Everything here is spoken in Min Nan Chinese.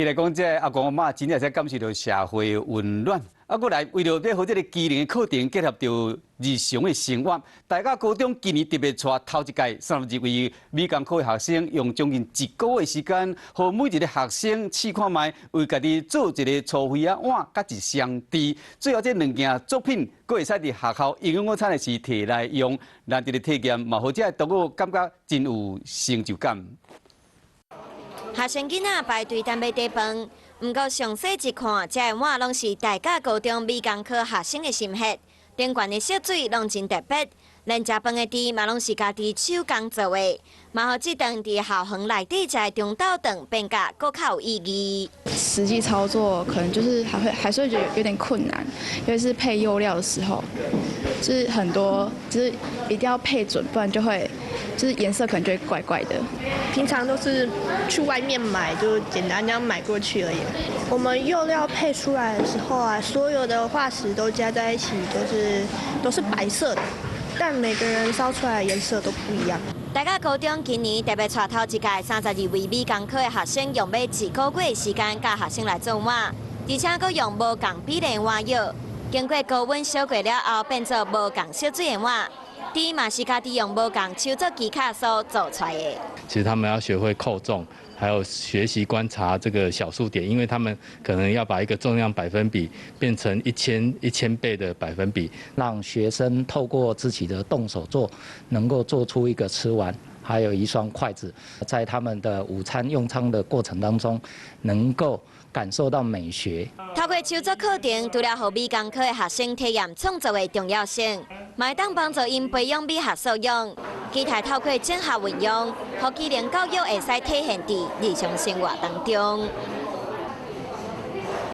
來講，這阿公阿嬤真正會使感受著社會溫暖。啊，閣來為著欲予這个技能的課程結合著日常的生活，大甲高中今年特別帶頭一屆32位美工科的學生，用將近一個月時間，予每一个學生試看覓，為家己做一个粗輝仔碗，佮一雙匙。最後這兩件作品，閣會使佇學校營養午餐的時提來用，難得的體驗，嘛予這个同學感覺真有成就感。學生囡仔排隊等欲買飯，毋過詳細一看，這个碗攏是大甲高中美工科學生的心血，頂懸的色水攏真特別，連食飯的匙嘛攏是家己手工做的，嘛予這頓佇校園內底食的中晝頓變甲閣較有意義。實際操作可能就是還是會覺得有點困難，尤其是配釉料的時候，就是很多就是一定要配準，不然就會就是顏色可能就會怪怪的。平常都是去外面買，就簡單這樣買過去而已。我們釉料配出來的時候啊，所有的化石都加在一起，都是白色的，但每個人燒出來的顏色都不一樣。大甲高中今年特別帶頭一屆32位美工科的學生，用欲一個月的時間教學生來做碗，而且閣用無仝比例的碗窯，經過高溫燒過了後，變做無仝色水的碗。匙嘛是家己用無仝手作技巧所做出來的。其實他們要學會扣重，還有學習觀察這個小數點，因為他們可能要把一個重量百分比變成1000倍的百分比，讓學生透過自己的動手做，能夠做出一個瓷碗，還有一雙筷子，在他們的午餐用餐的過程當中，能夠感受到美學。透過手作課程，除了予美工科的學生體驗創作的重要性，嘛會當幫助𪜶培養美學素養。期待透過整合運用，予技能教育會使體現佇日常生活當中。